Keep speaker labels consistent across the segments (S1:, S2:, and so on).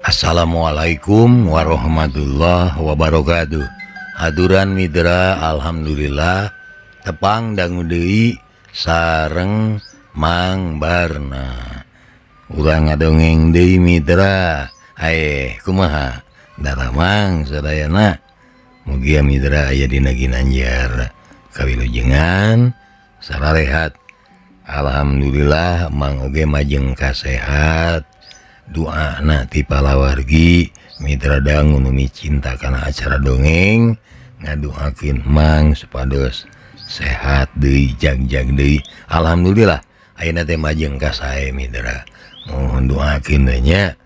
S1: Assalamualaikum warahmatullahi wabarakatuh. Aduran Mitra, alhamdulillah tepang dangu deui sareng Mang Barna. Urang ngadongeng deui Mitra. Aeh, kumaha daramang sadayana? Mugia Mitra aya dina ginanjar kawilujengan sararehat. Alhamdulillah Mang oge majeng kasehat. Doana ti palawargi Mitra dangu nu micinta kana acara dongeng ngadoakeun Mang supados sehat deui, jagjag deui. Alhamdulillah ayeuna teh majeng ka sae Mitra. Mohon doakeun we nya.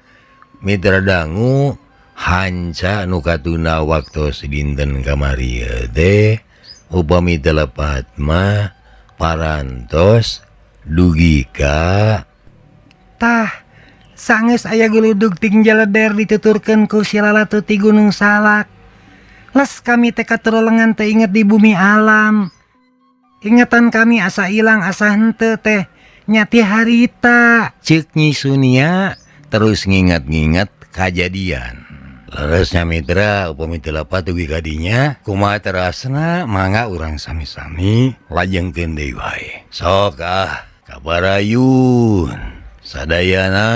S1: Mitra dangu, hanca nu katuna waktos dinten kamari teh upami teu lepat mah parantos dugi ka
S2: Tah, sanggeus aya guludug ting jaleder dituturkeun ku si lalatu ti Gunung Salak. Les kami teh katurulengan teu inget di bumi alam. Ingatan kami asa ilang asa henteu teh nya ti harita.
S1: Ceuk Nyi Sunia terus nginget-nginget kajadian. Leresnya Mitra, upami teu lepat dugi ka dinya kumaha terasna, mangga urang sami-sami lajengkeun deui wae. Sok ah, kabarayun sadayana.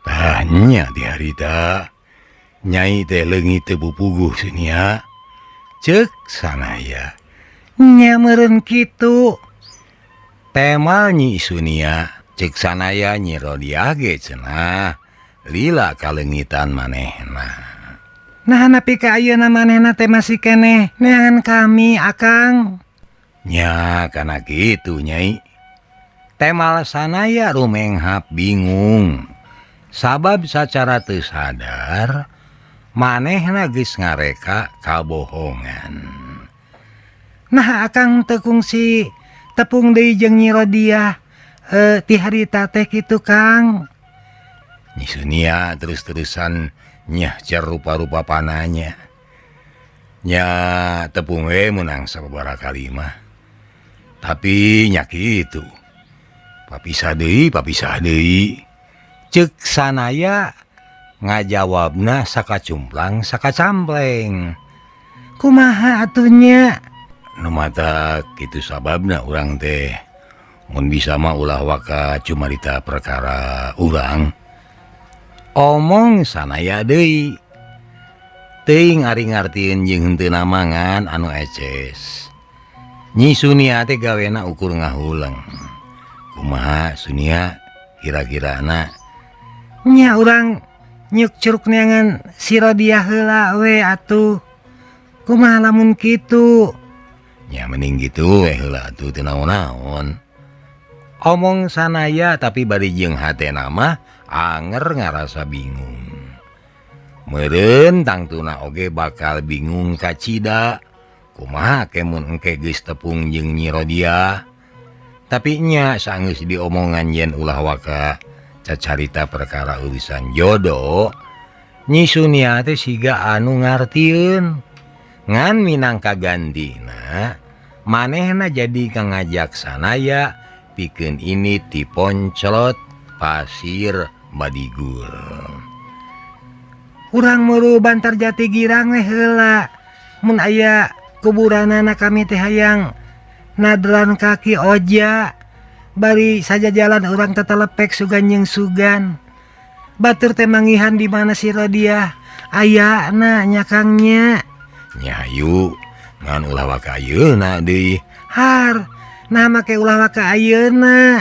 S1: Tanya di harita Nyai teh leungit teu pupuguh Sunia, ceuk Sanaya.
S2: Nya meureun kitu.
S1: Temal Nyi Sunia, ceuk Sanaya, Nyi Rodiah ge cenah lila kaleungitan manehna.
S2: Nah, nepi ka ayeuna manehna teh masih keneh neangan kami, Akang.
S1: Nya kana kitu, Nyai, temal Sanaya rumenghap bingung. Sabab sacara teu sadar manehna geus ngareka kabohongan.
S2: Nah, Akang teu kungsi tepung deui jeung Nyi Rodiah ti harita teh kitu, Kang?
S1: Nyi Sunia terus-terusan nyahcer rupa-rupa pananya. Nya tepung we meunang sababaraha kali mah. Tapi nya kitu. Papisah deui, papisah deui.
S2: Ceuk Sanaya ngajawabna sakacumplang sakacampleng. Kumaha atuh nya?
S1: Nu matak kitu sababna urang teh mun bisa mah ulah waka cumarita perkara urang.
S2: Omong Sanaya deui.
S1: Teuing ari ngartieun jeung henteu namangan anu eces. Nyi Sunia teh gawena ukur ngahuleng. Kumaha Sunia kira-kirana?
S2: Nya urang nyuk curug neangan si Rodiah heula we atuh. Kumaha lamun kitu?
S1: Nya mending gitu we heula atuh, teu naon-naon.
S2: Omong Sanaya tapi bari jeung hatena mah anger ngarasa bingung.
S1: Meureun tangtuna oge bakal bingung kacida. Kumaha ke mun engke geus tepung jeung Nyi Rodiah? Tapi nya sanggeus diomongan yen ulah waka cacarita perkara urusan jodoh, Nyi Sunia teh siga anu ngartieun. Ngan minangka gantina manehna jadi ngajak Sanaya pikeun ini ti ponclot pasir Badigul.
S2: Urang muru Bantar Jati Girang we heula. Mun aya kuburanana kami teh hayang nadran kaki oja. Bari saja jalan urang tetelepek sugan jeung sugan. Batur teh manggihan di mana si Rodiah ayana nya, Kang, nya.
S1: Nya hayu, ngan ulah waka ayeuna deui.
S2: Har, nah make ulah waka ayeuna.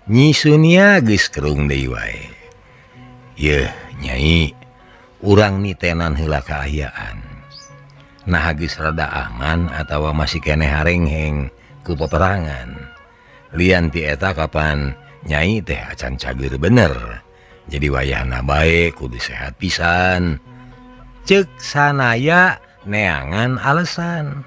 S1: Nyi Sunia geus kerung deui wae. Yeuh, Nyai, urang nitenan heula kaayaan. Nah geus rada aman atawa masih keneh harengheng ku peperangan. Lian ti eta kapan Nyai teh acan cager bener. Jadi wayahna bae kudu sehat pisan. Cek sanaya neangan alasan.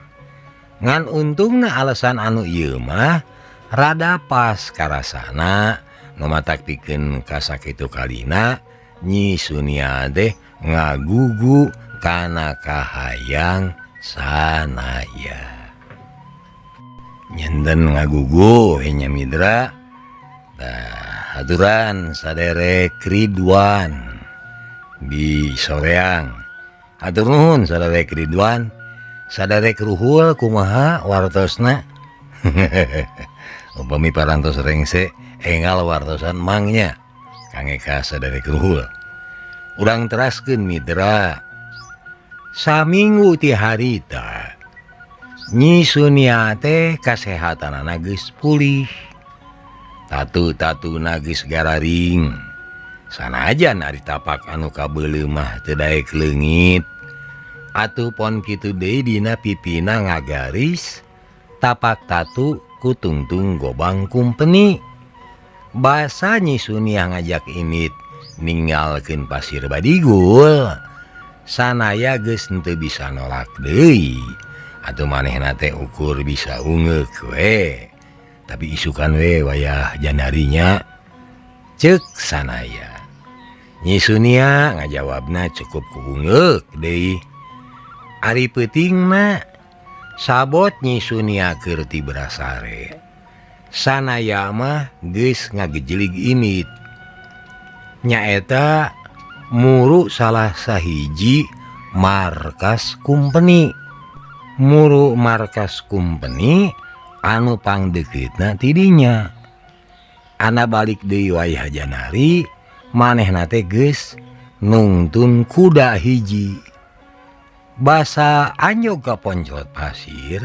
S1: Ngan untungna alasan anu ieu mah rada pas karasana nu matak pikeun kasakitu kalina Nyi Sunia teh ngagugu kana kahayang sanaya. Nyenden ngagugu nya Midra. Tah aturan saderek Ridwan di Soreang. Hatur nuhun saderek Ridwan. Saderek Ruhul kumaha wartosna? Upami parantos rengse engal wartosan mangnya kangge ka saderek Ruhul. Urang teraskeun Mitra. Saminggu ti harita Nyi Sunia teh kasehatanana geus pulih. Tatu-tatu geus gararing. Sanajan ari tapak anu kabeuleuh mah teu daek leungit. Atuh pon kitu deui dina pipina ngagaris tapak tatu kutungtung gobang kumpeni. Basa Nyi Sunia ngajak indit ninggalkeun Pasir Badigul. Sanaya geus henteu bisa nolak deui. Atuh manehna teh ukur bisa ungeuk we. Tapi isukan we wayah janarinya. Cek sanaya. Nyi Sunia ngajawabna cukup ku ungeuk deui. Ari peutingna sabot Nyi Sunia keur ti Brasare. Sanaya mah geus ngagejelig indit. Nyaeta muru salah sahiji markas kumpeni. Muru markas kumpeni anu pangdeukitna tidinya. Ana balik deui wayah janari manehna teh geus nungtun kuda hiji. Basa anjog ka poncot pasir,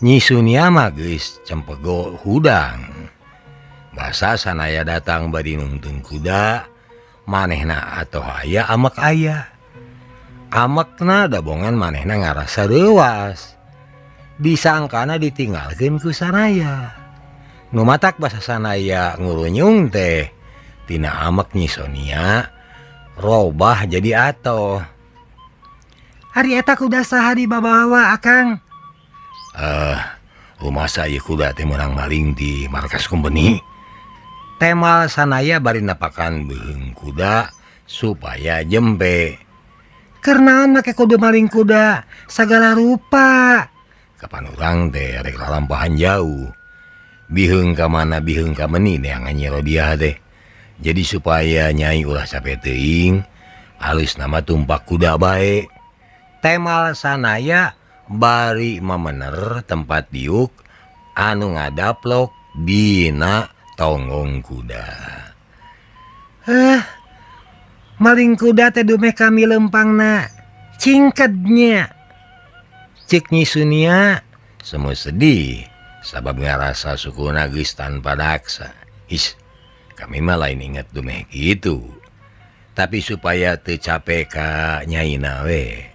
S1: Nyi Sunia mah geus cempego hudang. Basa sanaya datang bari nungtun kuda, manehna atoh aya amek aya. Amekna dabongan manehna ngarasa reuwas. Disangkana ditinggalkeun ku sanaya. Nu matak basa sanaya ngurunyung teh tina amek Nyi Sonia robah jadi atoh.
S2: Ari eta kuda saha dibabawa Akang?
S1: Rumasa ieu kuda teh meunang maling di markas kumpeni. Temal sanaya bari napakan beuheung kuda supaya jempe.
S2: Keur naon make kudu maling kuda sagala rupa.
S1: Kapan urang teh rek lalampahan jauh. Biheung ka mana biheung ka meni neangan Nyi Rodiah teh. Jadi supaya nyai ulah capek teuing, alus nama tumpak kuda bae. Temal sanaya bari memener tempat diuk anu ngadaplok dina tonggong kuda.
S2: Maling kuda teh dumeh kami lempangna cingkednya.
S1: Cek Nyi Sunia semu sedih sabab ngarasa sukuna geus tanpa daksa. Is, kami mah lain inget dumeh kitu. Tapi supaya teu capek ka nyaina we.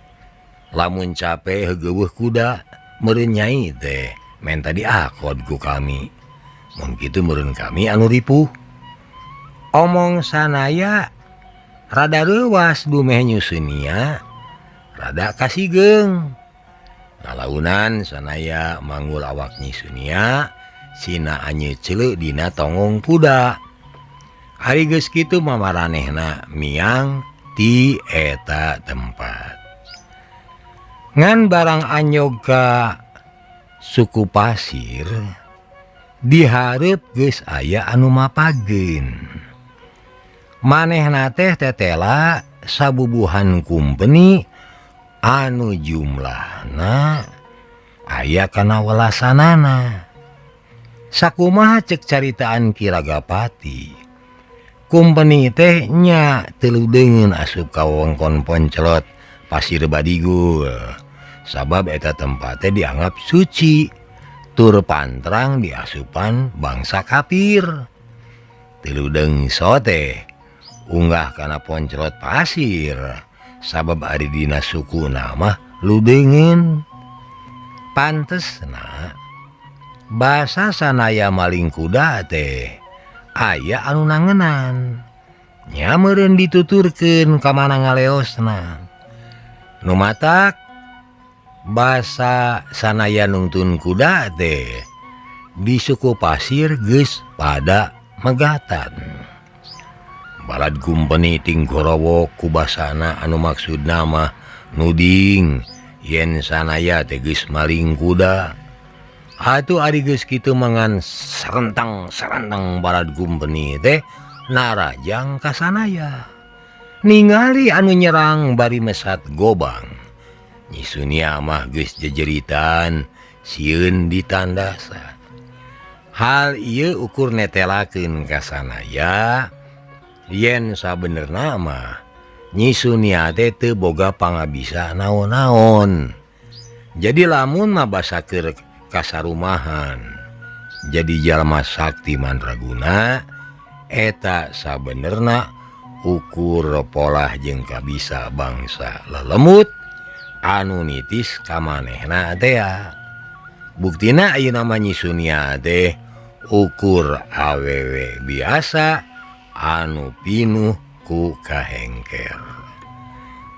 S1: Lamun capek heueuh kuda meureun nyai teh menta diakod ku kami. Mun kitu meureun kami anu ripuh. Omong sanaya rada reuwas dumeh Nyi Sunia rada kasigeung. Lalaunan sanaya manggul awak Nyi Sunia sina anyeut ceuleuh dina tonggong kuda. Ari geus kitu mah maranehna miang ti eta tempat. Ngan barang anyog ka suku pasir dihareup geus aya anu mapageun. Manehna teh tetela sabubuhan kumpeni anu jumlahna aya kana welasanana. Sakumaha cek caritaan Ki Ragapati, kumpeni teh nya teu deungeun asup ka wewengkon Poncelot Pasir Badigul. Sabab eta tempat teh dianggap suci tur pantrang diasupan bangsa kafir. Tilu dengso teh unggah kana poncrot pasir sabab ari dina suku mah ludeungeun. Pantesna basa sanaya maling kuda teh aya anu nangenan. Nya meureun dituturkeun ka mana ngaleosna. Nu matak basa sanaya nungtun kuda teh di suku pasir geus pada megatan. Balad kumpeni ting gorowok ku basana anu maksud nama nuding yen sanaya teh geus maling kuda. Atuh ari geus kitu mangan serentang-serentang balad kumpeni teh narajang ka sanaya. Ningali anu nyerang bari mesat gobang. Nyi Sunia mah geus jejeritan sieun ditandasa. Hal ieu ukur netelakeun ka sanaya yen sabenerna mah Nyi Sunia teh teu boga pangabisa naon-naon. Jadi lamun mah basa keur kasarumahan jadi jalma sakti mandraguna eta sabenerna ukur polah jeung kabisa bangsa lelemut anu nitis ka manehna tea. Buktina ayeuna mah Nyi Sunia teh ukur awewe biasa anu pinuh ku kahengker.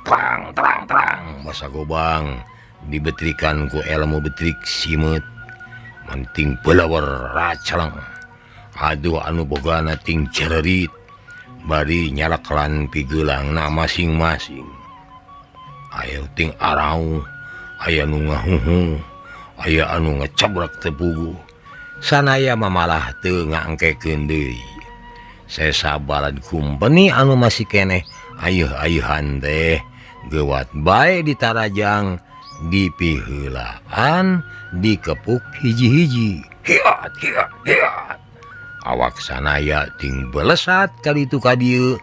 S1: Trang trang trang basa gobang dibetrikan ku elmu betrik simeut menting belawer racaleng. Aduh anu bogana ting cererit bari nyalaklan pigeulangna masing-masing. Aya ting arau, aya nu ngahuhu, aya anu ngecabrak tepugu. Sanaya mamalah teu ngangkekeun deui. Sesa balad kumpeni anu masih keneh ayeuh-ayeuhan teh geuwat bae ditarajang dipiheulaan dikepuk hiji-hiji. Hiat hiat hiat. Awak sanaya ting belesat kali itu ka dieu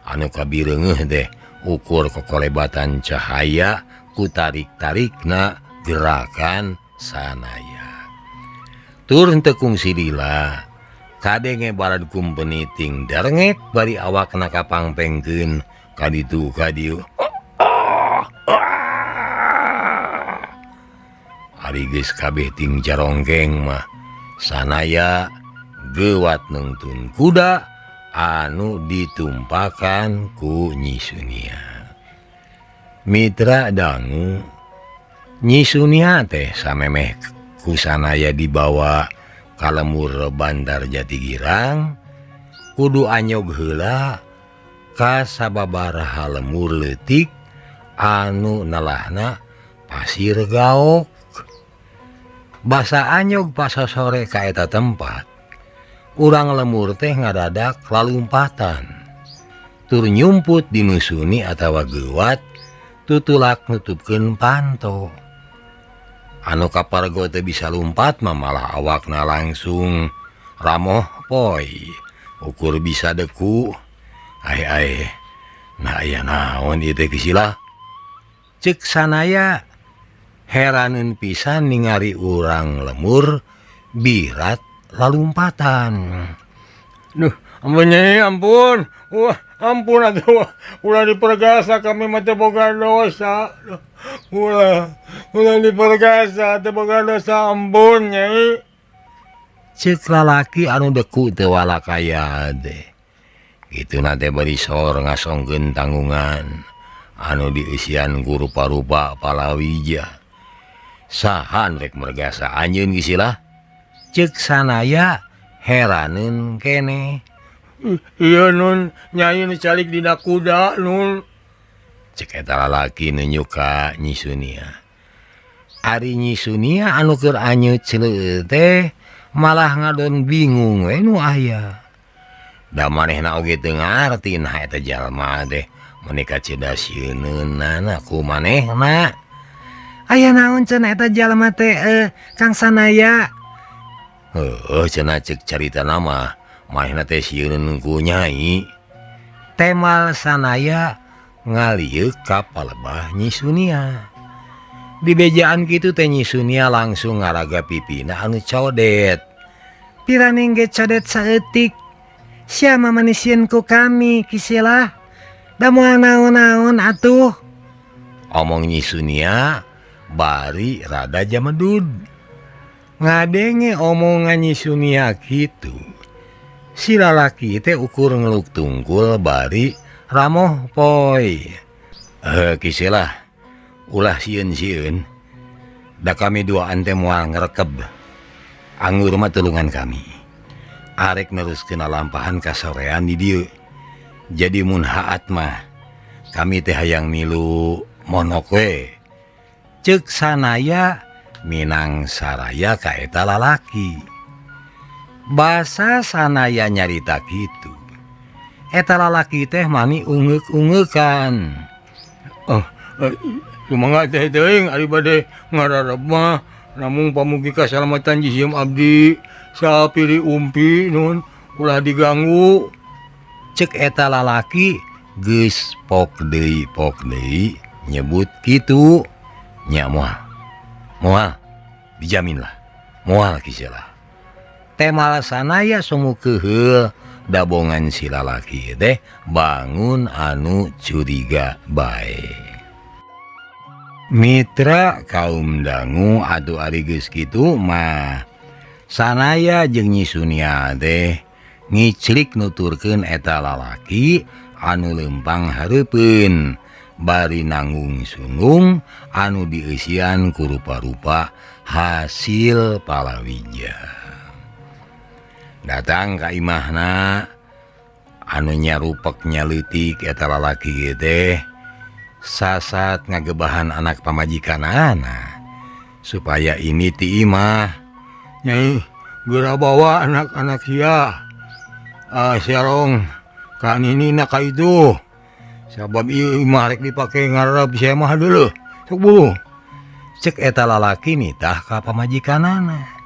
S1: anu kabireungeuh teh ukur kokolebatan cahaya ku tarik-tarikna gerakan sanaya. Tur henteu kungsi lila kadenge balad kumpeni ting darengek bari awakna kapangpengkeun ka ditu ka dieu. Ari geus kabeh ting jarongkeng mah sanaya gewat nungtun kuda anu ditumpakan ku Nyi Sunia. Mitra dangu Nyi Sunia teh samemeh ku sanaya dibawa ka lemur Bandar Jatigirang kudu anyog heula ka sababaraha lemur leutik anu nelahna pasir gaok. Basa anyog pasosore ka eta tempat urang lemur teh ngadadak lalumpatan tur nyumput dinusuni atawa geuwat tutulak nutupkeun panto. Anu kapargo teh bisa lumpat mah malah awakna langsung ramoh poy ukur bisa deku. Ae ae nah aya naon ieu teh kisilah ceuk sanaya heraneun pisan ningali urang lemur birat lalumpatan.
S3: Duh, ampun Nyai, ampun. Wah, ampun atuh. Ulah dipergasa kami mah teu boga dosa. Ulah, ulah dipergasa teu boga dosa, ampun Nyai.
S1: Ceuk lalaki anu deku teu walakaya teh. Kituna teh bari sor ngasongkeun tanggungan anu dieusian ku rupa-rupa palawija. Saha rek mergasa anjeun gisilah? Ceuk sanaya heraneun keneh.
S3: Ieu nun, Nyai nu calik dina kuda nun.
S1: Cek eta lalaki nunjuk ka Nyi Sunia. Ari Nyi Sunia anu keur anyeut celeuh teh malah ngadon bingung we nu aya. Da manehna oge teu ngarti nah eta jalma teh meuni kacida sieuneunana ku manehna.
S2: Aya naon cenah eta jalma teh Kang Sanaya?
S1: Heueuh cenah ceuk caritana mah manehna teh sieun ku Nyai. Temal sanaya ngalieuk ka palebah Nyi Sunia. Di bejaan kitu teh Nyi Sunia langsung ngaraga pipina anu codet.
S2: Piraning ge codet saeutik. Sia mah manisieun ku kami kisilah. Da moal naon-naon atuh.
S1: Omong Nyi Sunia bari rada jamedud. Ngadenge omongan Nyi Sunia kitu. Si lalaki teh ukur ngeluk tungkul bari ramoh poy. Kisilah ulah sieun-sieun da kami duaan teh moal ngrekeb. Anggur mah tulungan kami. Arek neruskeun lampahan kasorean di dieu. Jadi mun haat mah kami teh hayang milu monok we. Ceuk Sanaya minang saraya ka eta lalaki. Basa Sanaya nyarita kitu. Eta lalaki teh mani ungeuk-ungeukan.
S3: Oh, sumangga teh teuing ari bade ngararep mah namung pamugi kasalamatan jisim abdi sapiri umpi nun ulah diganggu.
S1: Cek eta lalaki geus pok deui nyebut kitu. Nya moal. Moal dijaminlah. Moal kiseulah. Temal Sanaya sumu keuheul dabongan si lalaki teh bangun anu curiga bae. Mitra kaum dangu atuh ari geus kitu mah Sanaya jeung Nyi Sunia teh ngiclik nuturkeun eta lalaki anu lempang hareupeun bari nanggung sunung anu dieusian ku rupa-rupa hasil palawija. Datang ka imahna anu nyarupek nyaleutik eta lalaki teh sasat ngagebahan anak pamajikanana supaya ini ti imah.
S3: Nyai geura bawa anak-anak sia serong ka ninina ka itu sabab ieu imah rek dipake ngarep sia mah dulu sok buru.
S1: Cek eta lalaki nitah ka pamajikanana.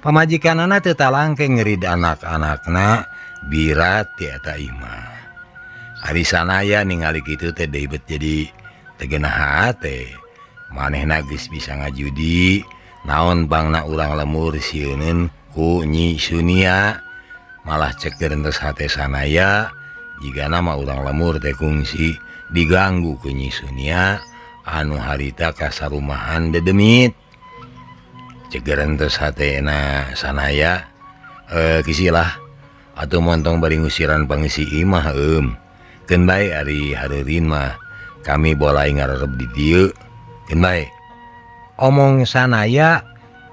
S1: Pamajikanana teu talangke ngerid anak-anakna birat ti eta imah. Ari Sanaya ningali kitu teh deubet jadi teu genah hate. Manehna geus bisa ngajudi naon bangna urang lemur sieuneun ku Nyi Sunia. Malah cek gerentes hate Sanaya jigana mah urang lemur teh kungsi diganggu ku Nyi Sunia anu harita kasarumahan dedemit. Cek gerentes hatena Sanaya kisilah atuh montong bari ngusiran pangisi imah keun bae ari hareurin mah kami bolai ngarerep di dieu keun bae. Omong Sanaya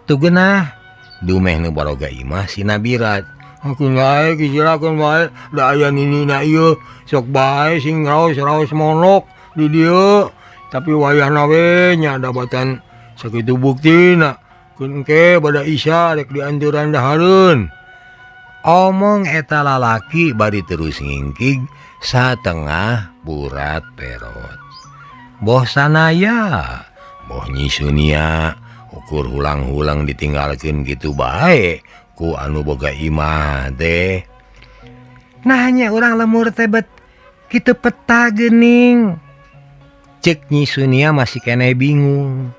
S1: teu geunah dumeh nu baroga imah si Nabirat.
S3: Keun bae kisilah keun bae da aya ninina ieu sok bae sing raos-raos monok di dieu tapi wayahna we nya dabatan sakitu buktina keun engke bada isya rek dianturan dahareun.
S1: Omong eta lalaki bari terus ngingkig satengah burat perot. Boh Sanaya, boh Nyi Sunia ukur hulang-hulang ditinggalkeun kitu bae ku anu boga imah teh.
S2: Nah nya urang lemur teh bet kitu peta geuning.
S1: Cek Nyi Sunia masih keneh bingung.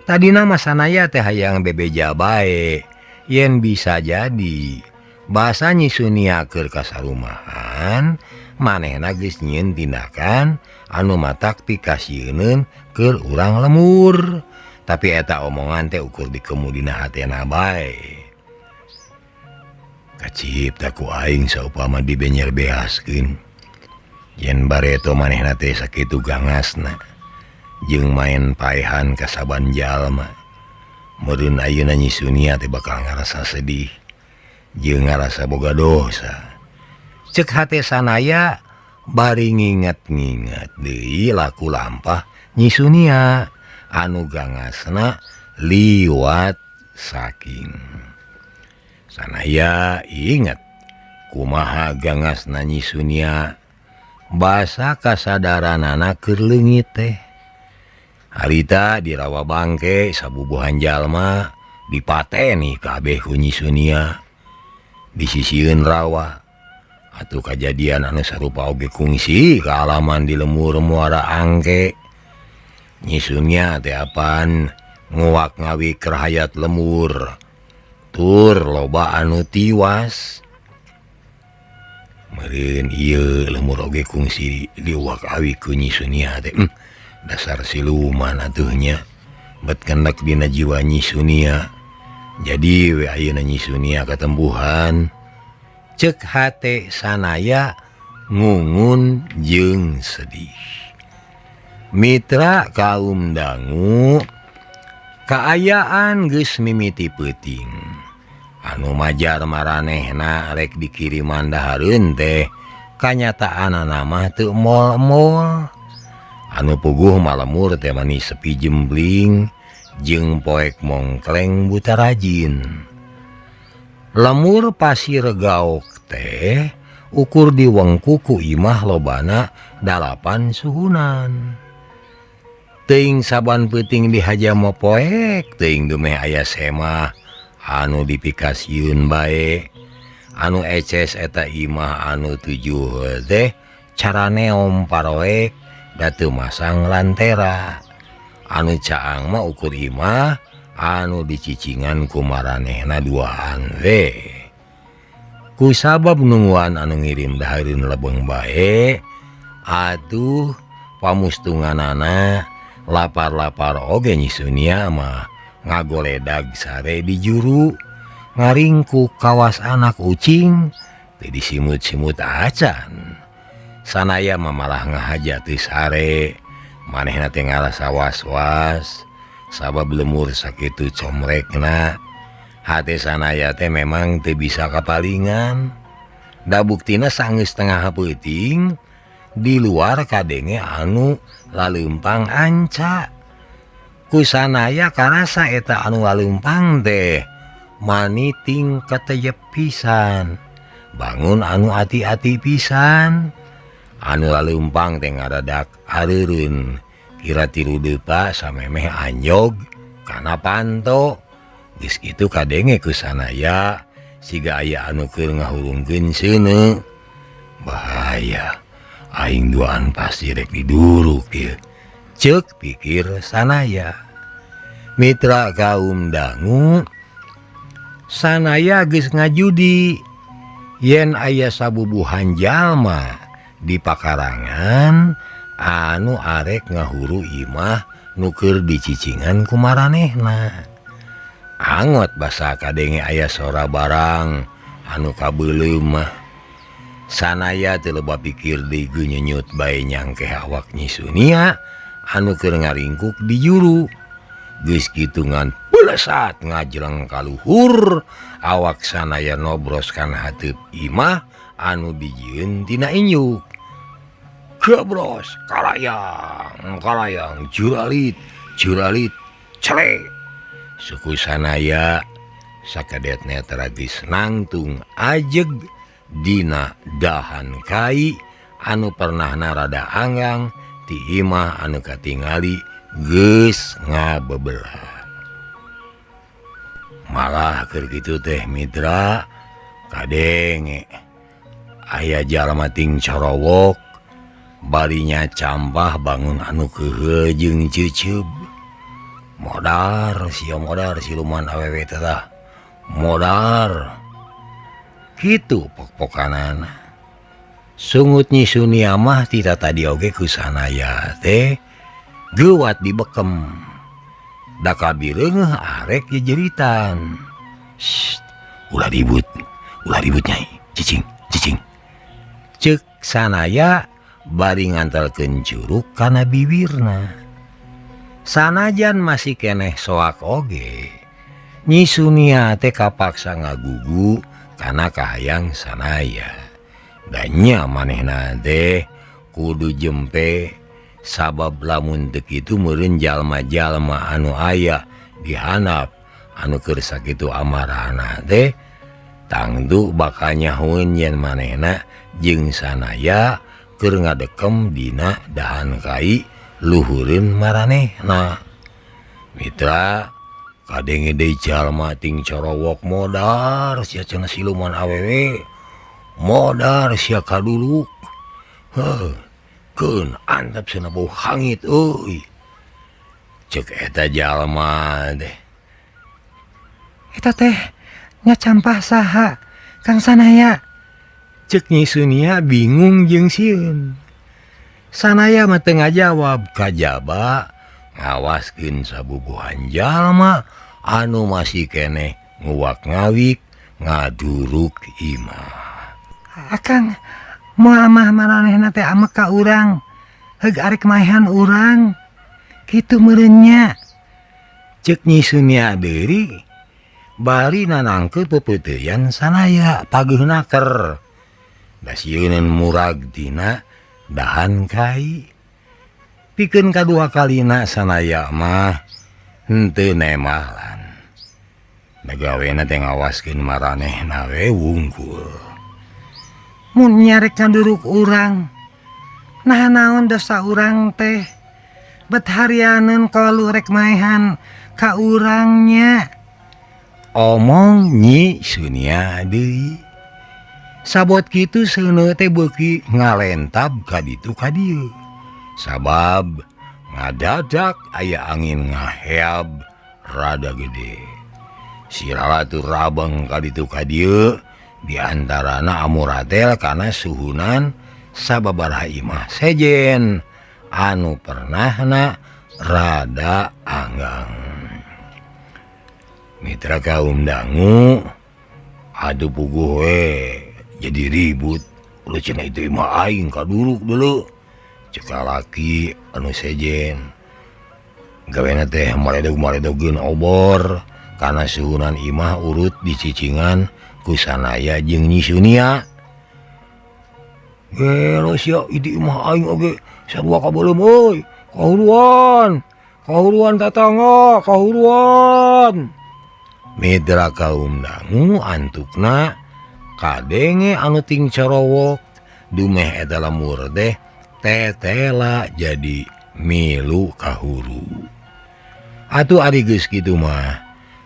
S1: Tadina mah Sanaya teh hayang bebeja bae yen bisa jadi basa Nyi Sunia keur kasarumahan manehna geus nyieun tindakan anu matak pikasieuneun keur urang lemur. Tapi eta omongan teh ukur dikemudina hatena bae. Kacipta ku aing saupama dibenyer beaskeun. Yen bareto manehna teh sakitu gangasna jeung main paehan ka saban jalma. Meureun ayeuna Nyi Sunia teh bakal ngarasa sedih jeung ngarasa boga dosa. Cek hate Sanaya bari nginget-nginget deui laku lampah Nyi Sunia anu gangasna liwat saking. Sanaya inget kumaha gangasna Nyi Sunia basa kasadaranana keur leungit teh. Harita di rawa bangke sabubuhan jalma dipateni kabeh ku Nyi Sunia. Disisieun rawa atuh kajadian anu sarupa oge kungsi kaalaman di lemur Muara Angke. Nyi Sunia teh apan nguak ngawi kerahayat lemur tur loba anu tiwas. Meureun ieu lemur oge kungsi diwak awi ku Nyi Sunia teh. Dasar siluman atuh nya bet kenek dina jiwa Nyi Sunia. Jadi we ayeuna Nyi Sunia katembuhan Cek hate sanaya ngungun jeung sedih. Mitra kaum dangu kaayaan geus mimiti peuting. Anu majar maranehna rek dikiriman dahareun teh kanyataanana mah teu mol-mol. Anu puguh malemur teh mani sepi jembling jeung poek mongkleng buta rajin. Lemur pasir gaok teh ukur diwengku ku imah lobana 8 suhunan. Teuing saban peuting dihaja mopoek teuing dumeh aya semah anu dipikasieun bae. Anu eces eta imah anu 7 teh caraneom paroek da teu masang lantera. Anu caang mah ukur imah anu dicicingan ku maranehna duaan we. Ku sabab nungguan anu ngirim dahareun lebeng bae, atuh pamustunganana lapar-lapar oge Nyi Sunia mah ngagoledag sare di juru, ngaringkuk kawas anak ucing teu disimut-simut acan. Sanaya mah malah ngahaja teu sare, manehna teh ngarasa was-was sabab lemur sakitu comrekna. Hate sanaya teh memang teu bisa kapalingan. Da buktina sanggeus tengah peuting di luar kadenge anu laleumpang anca. Ku sanaya karasa eta anu laleumpang teh maniting kateyep pisan, bangun anu ati-ati pisan. Anu laleumpang teh ngadadak areureun kira 3 depa samemeh anjog kana panto. Geus kitu kadenge ku sanaya siga aya anu keur ngahurungkeun seuneu. Bahaya, aing duaan pasti rek diduruk ieu, ceuk pikir sanaya. Mitra kaum dangu, sanaya geus ngajudi yen aya sabubuhan jalma di pakarangan anu arek ngahuru imah nu keur dicicingan ku maranehna. Angot basa kadenge aya sora barang anu kabeuleum mah. Sanaya teu loba pikir deui geunyenyut bae nyangkeh awak Nyi Sunia anu keur ngaringkuk di juru. Geus kitu ngan pelesat ngajleng kaluhur awak sanaya nobros kana hateup imah anu dijieun tina inyuk. Gebros kalayang kalayang juralit juralit celek. Suku sanaya sakadetna tragis nangtung ajeg dina dahan kai anu pernah narada anggang ti imah anu katingali geus ngabebelah. Malah keur kitu teh mitra kadenge aya jalma ting corowok barinya campah bangun anu keuheul jeung ceuceub. Modar sia modar siluman awewe teh tah. Modar. Kitu pok-pokanana. Sungut Nyi Sunia mah tita tadi oge ku sanaya teh geuwat dibekem. Da kabireungeuh arek jejeritan. Shh, ulah ribut nyai, cicing, cicing. Ceuk sanaya bari ngantelkeun curug kana bibirna. Sanajan masih keneh soak oge, Nyi Sunia teh kapaksa ngagugu kana kahayang sanaya. Da nya manehna teh kudu jempe sabab lamun teu kitu meureun jalma-jalma anu aya dihandap anu keur sakitu amarahna teh tangtu bakal nyahueun yen manehna jeung sanaya keur ngadekem dina dahan kai luhureun maranehna. Mitra kadenge deui jalma ting corowok modar sia cenah siluman awewe, modar sia kaduluk. Heuh, keun antep cenah bau hangit euy. Ceuk eta jalma teh.
S2: Eta teh nya campah saha Kang Sanaya?
S1: Ceuk Nyi Sunia bingung jeung sieun. Sanaya mah teu ngajawab kajaba ngawaskeun sabubuhan jalma anu masih keneh nguwak-ngawik ngaduruk imah.
S2: Akang moal mah maranehna teh amek ka urang heug arek maehan urang kitu meureun nya.
S1: Cek Nyi Sunia deui bari nanangkeut pepeuteyan sanaya pageuh naker. Da sieuneun murag tina dahan kai. Pikeun kadua kalina sanaya mah henteu nemalan. Da gawena teh ngawaskeun maranehna we wungkul.
S2: Mun nyarek nganduruk urang, nah naon dosa urang teh? Bet harianeun kalu rek maehan ka urangnya.
S1: Omong Nyi Sunia deui. Sabot kitu seuneu teh beuki ngalentab ka ditu ka dieu. Sabab ngadadak aya angin ngaheab rada gede. Sirala tur rabeng ka ditu ka dieu diantarana amuratel kana suhunan sababaraha imah sejen anu pernahna rada anggang. Mitra kaum dangu aduh puguh we jadi ribut. Ulah cenah itu imah aing kaduruk dulu. Cek lalaki anu sejen gawena teh maledog-maledogeun obor kana suhunan imah urut dicicingan ku Sanaya jeung Nyi Sunia. Gelo sia itu imah aing oge sarua kabeuleum euy. Kahuruan, kahuruan tatangga, kahuruan. Mitra kaum dangu antukna kadenge anu ting corowok dumeh eta lemur teh tetela jadi milu kahuru. Atuh ari geus kitu mah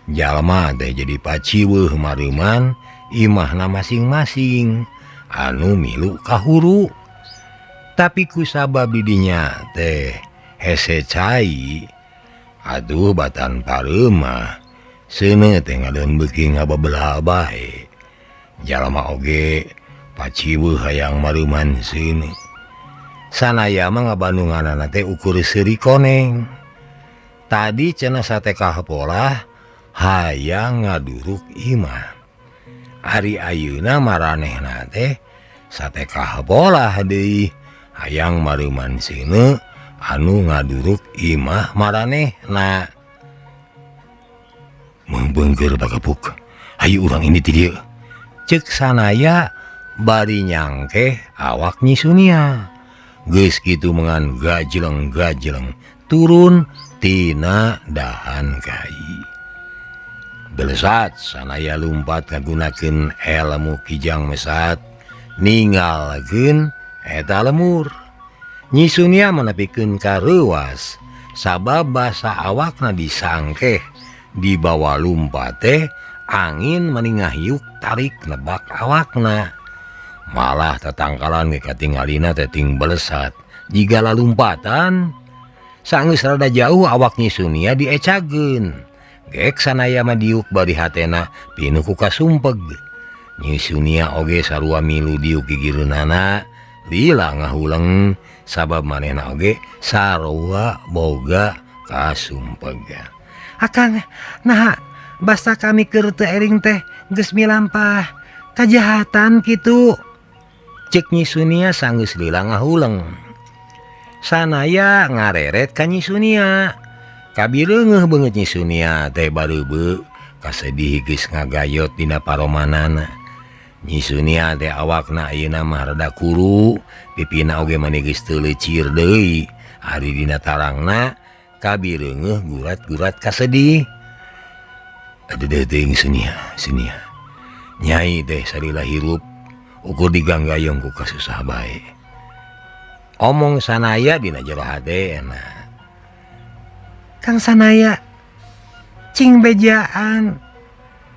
S1: jalma teh jadi paciweuh mareuman imahna masing-masing anu milu kahuru. Tapi kusabab didinya teh hese cai aduh batan pareumah seuneu teh ngadon beuki ngababelah bae. Jalma oge paciweuh hayang mareuman seuneu. Sanaya mah ngabandunganana teh ukur seuri koneng. Tadi cenah satekah polah hayang ngaduruk imah. Ari ayeuna maranehna teh satekah polah deui hayang mareuman seuneu anu ngaduruk imah maranehna. Meungbeungkeur bakapuk. Hayu urang ini ti dieu. Cek Sanaya bari nyangkeh awak Nyi Sunia. Geus kitu mengan gajleng-gajleng turun tina dahan kai. Belesat Sanaya lumpat ngagunakeun elmu kijang mesat ninggalkeun eta lemur. Nyi Sunia manepikeun ka reuwas sabab basa awakna disangkeh dibawa lumpat teh angin meningahyuk tarik nebak awakna. Malah tatangkalan ge katingalina teh ting belesat jiga lalumpatan. Sanggeus rada jauh awak Nyi Sunia diecageun. Gek Sanaya mah diuk bari hatena pinuh ku kasumpeg. Nyi Sunia oge sarua milu diuk gigireunana lila ngahuleng sabab manehna oge sarua boga kasumpeg.
S2: Akang naha basa kami keur teu ering teh geus milampah kajahatan kitu.
S1: Cek Nyi Sunia sanggeus lila ngahuleng. Sanaya ngareret ka Nyi Sunia. Kabireungeuh beungeut Nyi Sunia teh bareubeu kasedih geus ngagayot dina paromanana. Nyi Sunia teh awakna ayeuna mah rada kuru, pipina oge mani geus teu leucir deui. Ari dina tarangna kabireungeuh gurat-gurat kasedih. Aduh teuing Sunia, Sunia. Nyai teh salila hirup ukur diganggayong ku kasusah bae. Omong Sanaya dina jero hatena.
S2: Kang Sanaya cing bejaan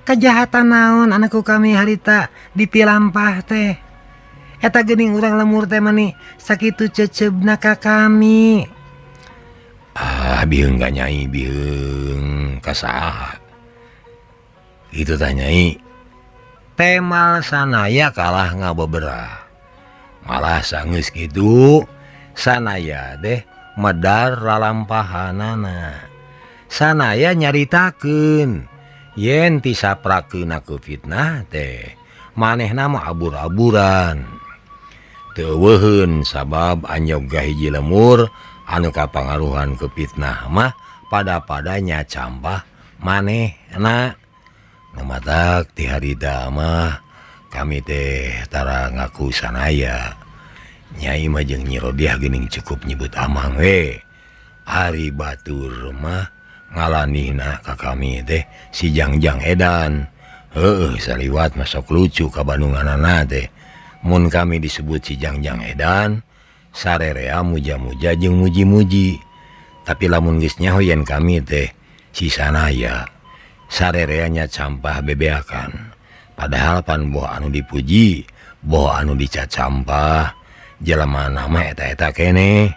S2: kajahatan naon anakku kami harita dipilampah teh. Eta geuning urang lemur teh mani sakitu ceceubna ka kami.
S1: Ah bieung ka nyai bieung ka saha. Itu tah nyai. Temal Sanaya kalah ngabeberah. Malah sanggeus kitu Sanaya deh medar lalampahanana. Sanaya nyaritakeun yen tisaprakeun ku fitnah teh Manehna mah abur-aburan. Teu euweuheun sabab anjog hiji lemur anu kapangaruhan ku fitnah mah pada-padanya campah manehna. Nu matak ti harita mah kami teh tara ngaku sanaya. Nyai mah jeung Nyi Rodiah geuning cukup nyebut amang we. Ari batur mah ngalanihna ka kami teh si Jangjang edan. Heueuh saliwat mah sok lucu ka Bandunganana teh. Mun kami disebut si Jangjang edan, sarerea muja-muja jeung muji-muji. Tapi lamun geus nyaho yen kami teh si Sanaya, sarereanya campah bebeakan. Padahal pan boh anu dipuji, boh anu dicacampah, jelema mah eta-eta keneh.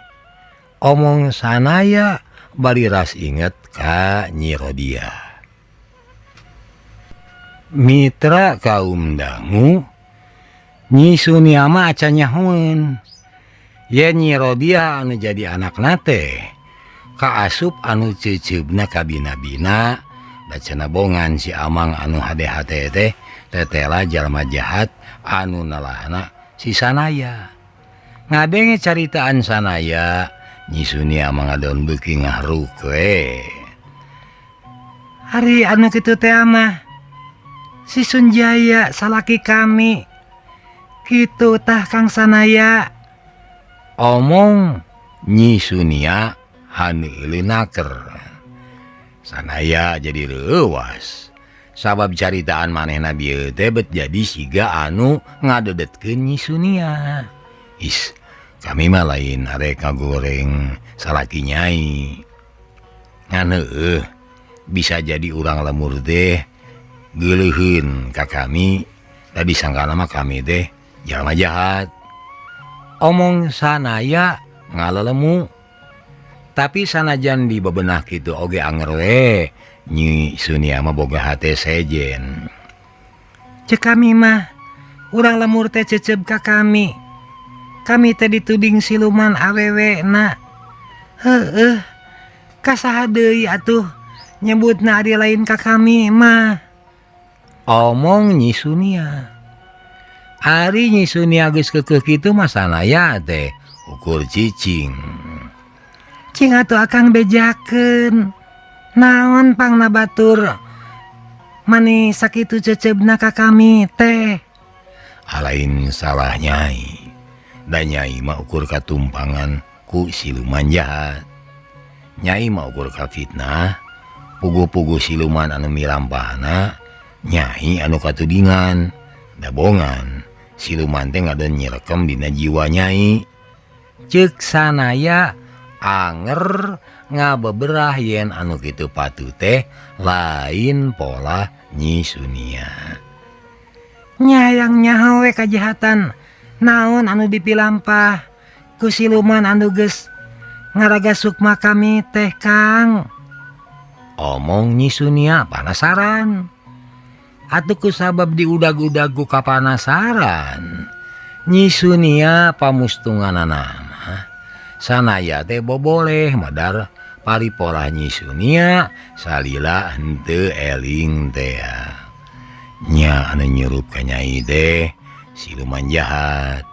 S1: Omong Sanaya bari ras inget ka Nyi Rodiah. Mitra kaum dangu, Nyi Sunia mah acan nyahoeun yen Nyi Rodiah anu jadi anakna teh kaasup anu ceuceubna kabina-bina da cenah bongan si amang anu hade-hade teh tetela jalma jahat anu nalahna si Sanaya. Ngadenge caritaan Sanaya, Nyi Sunia mah ngadon beuki ngahruk we.
S2: Ari anu kitu teh mah si Sunjaya salaki kami. Kitu tah Kang Sanaya.
S1: Omong Nyi Sunia haneuleuh naker. Sanaya jadi leuwas. Sabab caritaan manehna bieu teh bet jadi siga anu ngadedetkeun Nyi Sunia. Is, kami mah lain arek ngagoreng salaki nyai. Ngan heueuh, bisa jadi urang lemur teh geuleuheun ka kami, da disangkana mah kami teh jalma jahat. Omong Sanaya ngalelemu. Tapi sanajan di bebenah kitu oge anger we, Nyi Sunia mah boga hate sejen.
S2: Cek kami mah urang lemur teh ceceb ka kami. Kami teh dituding siluman awewe na. Heueuh, kasaha deui atuh nyebutna ari lain ka kami mah.
S1: Omong Nyi Sunia. Ari Nyi Sunia geus keukeuh kitu mah Sanaya teh ukur cicing.
S2: Cing atuh akang bejakeun. Naon pangna batur mani sakitu cecebna ka kami teh.
S1: Alain salah nyai. Da nyai mah ukur katumpangan ku siluman jahat. Nyai mah ukur ka fitnah, puguh-puguh siluman anu milampahna, nyai anu katudingan, dabongan. Siluman teh ngadon nyirekem dina jiwa nyai. Ceuk Sanaya anger ngabeberah yen anu kitu patu teh lain pola Nyi Sunia.
S2: Nyayang nyaho we kajahatan naon anu dipilampah ku siluman anu geus ngaraga sukma kami teh Kang.
S1: Omong Nyi Sunia panasaran. Atuh ku sabab diudag-udag ku kapanasaran, Nyi Sunia pamustunganana mah Sanaya teh boboleh madar paripolah Nyi Sunia salila henteu eling teh. Nya anu nyurup ka nyai teh siluman jahat.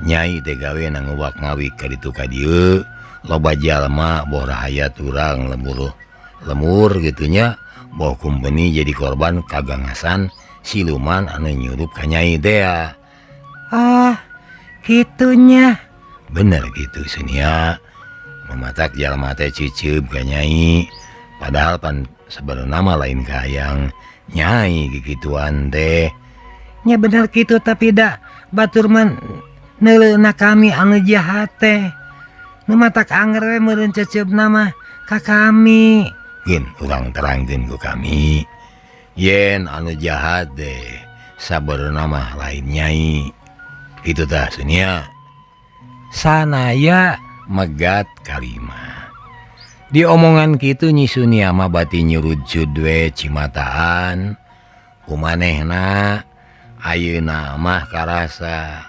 S1: Nyai teh gawe nguwak ngawik ka ditu ka dieu, loba jalma boh rahayat urang lemur lemur gitu nya, boh kumpeni jadi korban kagangasan siluman anu nyurup ka nyai teh.
S2: Ah, kitunya.
S1: Bener gitu Sunia. Mematak jalma teh ciceup ka nyai, padahal pan sebenarnya mah lain kahayang nyai gigituan teh.
S2: Nya bener kitu tapi da batur mah neuleuna kami anu jahat teh. Nu matak anger we meureun ceceupna mah ka kami.
S1: Geun urang terangkeun ku kami yen anu jahat teh sabenerna mah lain nyai. Kitu tah Sunia. Sanaya megat kalima. Diomongan kitu Nyi Sunia mah bati nyurujud we cimataan. Kumanehna ayeuna mah karasa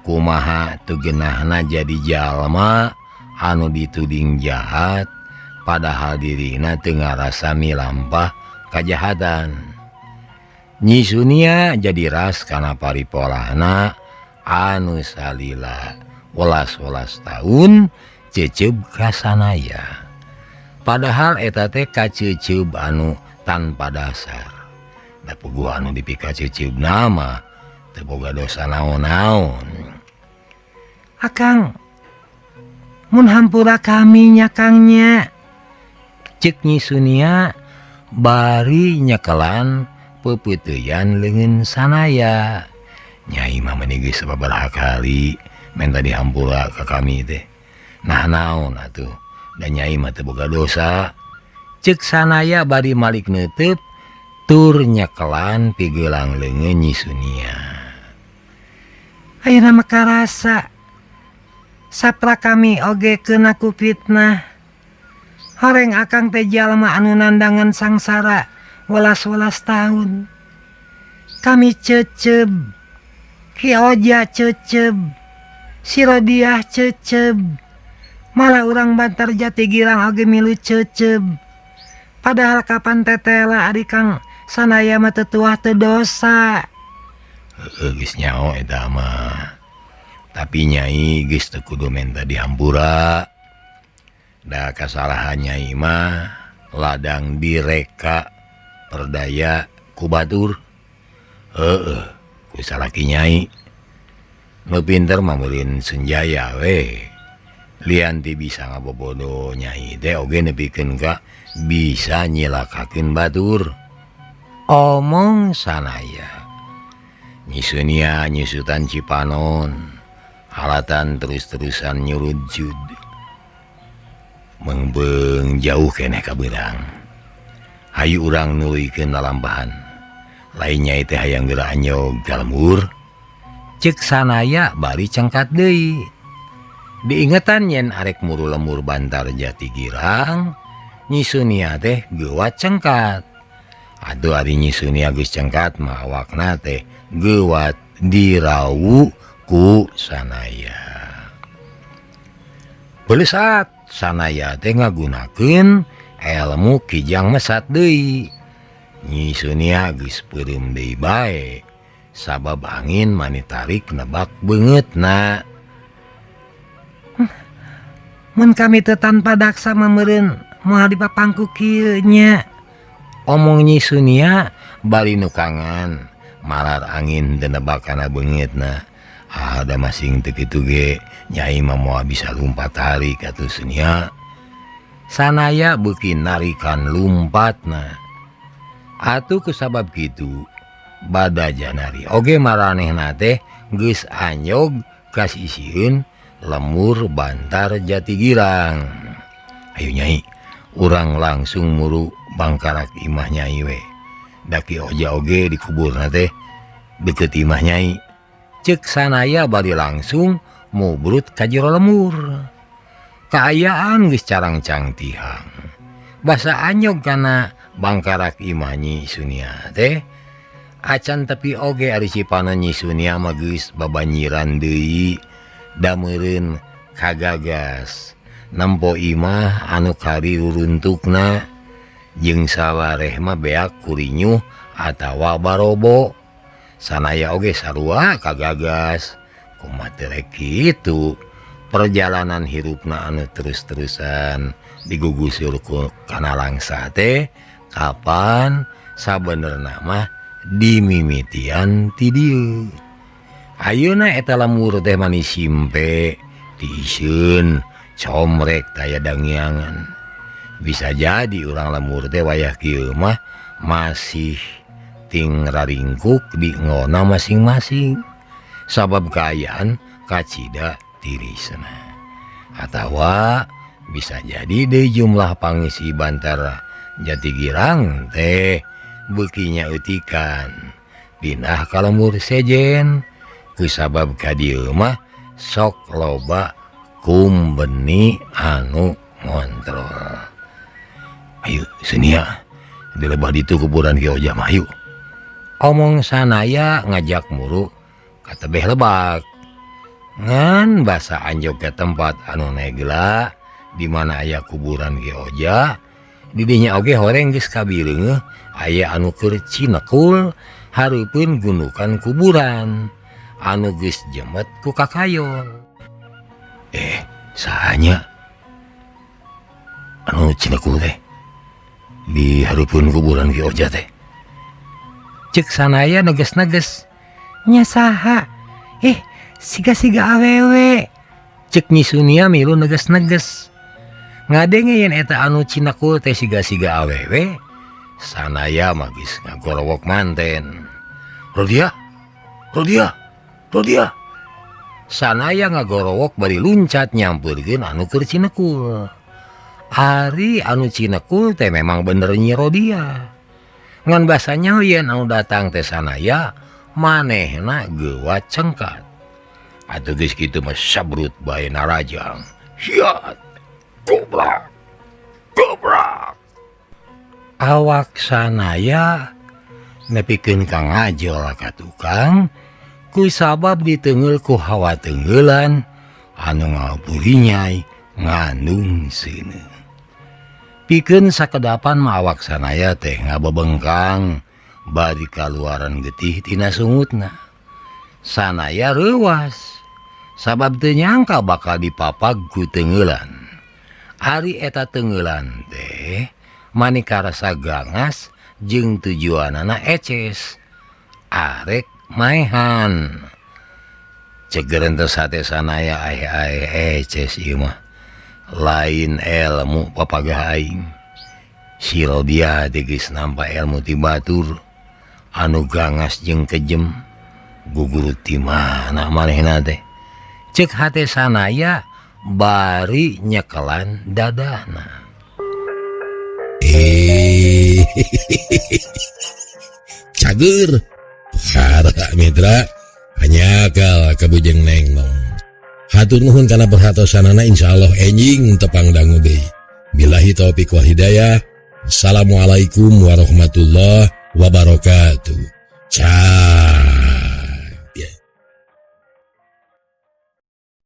S1: kumaha teu geunahna jadi jalma anu dituding jahat padahal dirina teu ngarasa milampah kajahatan. Nyi Sunia jadi ras kana paripolahna anu salila welas-welas taun ceceub ka Sanaya. Padahal eta teh kaceceub anu tanpa dasar. Da puguh anu dipikaceceub nama teu boga dosa naon-naon.
S2: Akang, mun hampura kami nya Kang nya.
S1: Ceuk Nyi Sunia bari nyekelan peupeuteyan leungeun Sanaya. Nyai mah meuni geus sababaraha kali menta dihampura ka kami teh. Nah naon atuh, da nyai mah teu boga dosa. Ceuk Sanaya bari malik neuteut tur nyekelan pigelang leungeun Nyi Sunia.
S2: Ayeuna mah karasa sapra kami oge keuna ku fitnah. Horeng akang teh jalma anu nandangan sangsara welas-welas tahun. Kami ceceub, Ki Oja ceceub, si Rodiah ceceub, malah urang Bantar Jati Girang oge milu ceceub. Padahal kapan tetela ari Kang Sanaya mah teu tuah teu dosa.
S1: Heueuh geus nyaho eta mah. Tapi nyai geus teu kudu menta dihampura. Da kasalahan nyai mah ladang direka perdaya ku batur. Heueuh, ku salaki nyai. Nu pinter mah meureun Senjaya we. Lian ti bisa ngabobodo nyai teh oge nepikeun ka bisa nyilakakeun batur. Omong Sanaya. Nyi Sunia nyusutan Cipanon, alatan terus-terusan nyurujud. Mengbeung jauh keneh kabeurang. Hayu urang nuluykeun lalampahan. Lain nyai teh hayang geura anyog ka lembur. Ceuk Sanaya bari cengkat deui. Diingetan yen arek muru lemur Bantar Jati Girang, Nyi Sunia teh geuwat cengkat. Aduh ari Nyi Sunia geus cengkat mah awakna teh geuwat dirawu ku Sanaya. Beulesat Sanaya teh ngagunakeun elmu kijang mesat deui. Nyi Sunia geus peureum deui bae sabab angin mani tarik nebak beungeutna.
S2: Mun kami teu tanpa daksa mah meureun moal dipapangku kieu nya.
S1: Omong Nyi Sunia bari nukangan malar angin teu nebak kana beungeutna. Ah da masing teu kitu ge nyai mah moal bisa lumpat tarik atuh Sunia. Sanaya beuki narikan lumpatna. Atuh kusabab kitu bada janari oge maranehna teh geus anyog ka sisieun lemur Bantar Jati Girang. Ayo nyai, urang langsung muru bangkarak imah nyai we. Da Ki Oja oge dikuburna teh deukeut imah nyai. Ceuk Sanaya bari langsung mubrut ka jero lemur. Kaayaan geus carangcang tihang. Basa anyog kana bangkarak imah Nyi Sunia teh. Acan tepi oge ari Cipanon Nyi Sunia mah geus babanyiran deui. Da meureun kagagas nempo imah anu kari ruruntukna jeung sawareh mah beak kurinyuh atawa barobo. Sanaya oge sarua kagagas. Kumaha teu rek kitu perjalanan hirupna anu terus-terusan digugusur ku kana langsa teh kapan sabenerna mah dimimitian ti dieu. Ayeuna eta lemur teh manis simpe diiseun comrek taya dangiangan. Bisa jadi urang lemur teh wayah kieu mah masih ting raringkuk di ngona masing-masing sabab kaayaan kacida tirisna. Atawa bisa jadi deui jumlah pangisi Bantar Jati Girang teh beukinya eutikan pindah ka lemur sejen kusabab ka dieu mah sok loba kumbeni anu ngontrol. Ayo Sunia, di lebah ditu kuburan Ki Oja mah yuk. Omong Sanaya ngajak muru ka tebeh lebak. Ngan basa anjog ke tempat anu negla di mana aya kuburan Ki Oja, didinya oge horeng geus kabireungeuh aya anu keur cinekul Hareupeun gundukan kuburan anu geus jemet ku kakayon. Eh, sahanya anu cinekul teh di hareupeun kuburan Ki Oja teh?
S2: Cek Sanaya neges-neges. Nya saha? Eh, siga-siga awewe.
S1: Cek Nyi Sunia milu neges-neges. Ngadenge yen eta anu cinekul teh siga-siga awewe, Sanaya mah geus ngagorowok manten. "Rodia, Rodia, Rodia!" Sanaya ngagorowok bari luncat nyampeurkeun anu keur cinekul. Ari anu cinekul teh memang bener Nyi Rodia. Ngan basanya yen anu datang teh Sanaya, manehna geuwat cengkat. Atuh geus kitu mah sabrut bae narajang. Hiat! Gobrak! Gobrak! Awak Sanaya nepikeun ka ngajol ka tukang ku sabab diteunggeul ku hawa teunggeulan anu ngaburinyai ngandung seuneu. Pikeun sakedapan mah awak Sanaya teh ngabebengkang bari kaluaran getih tina sungutna. Sanaya reuwas sabab teu nyangka bakal dipapag ku teunggeulan. Ari eta teunggeulan teh mani karasa gangas jeung tujuanana eces arek maehan. Cek gerentes hate Sanaya, "Aeh, aeh, eces ieu mah, lain elmu papagah aing. Si Rodia teh geus nampa elmu ti batur anu gangas jeung kejem. Gugurut ti mana manehna teh?" Cek hate Sanaya bari nyekelan dadana.
S4: Eh, cager para mitra, hanyakal kabujeng neng nong. Hatur nuhun kana perhatosanana. Insyaallah enjing tepang dangu deui. Billahi taufik wal hidayah. Assalamualaikum warahmatullahi wabarakatuh. Ciao.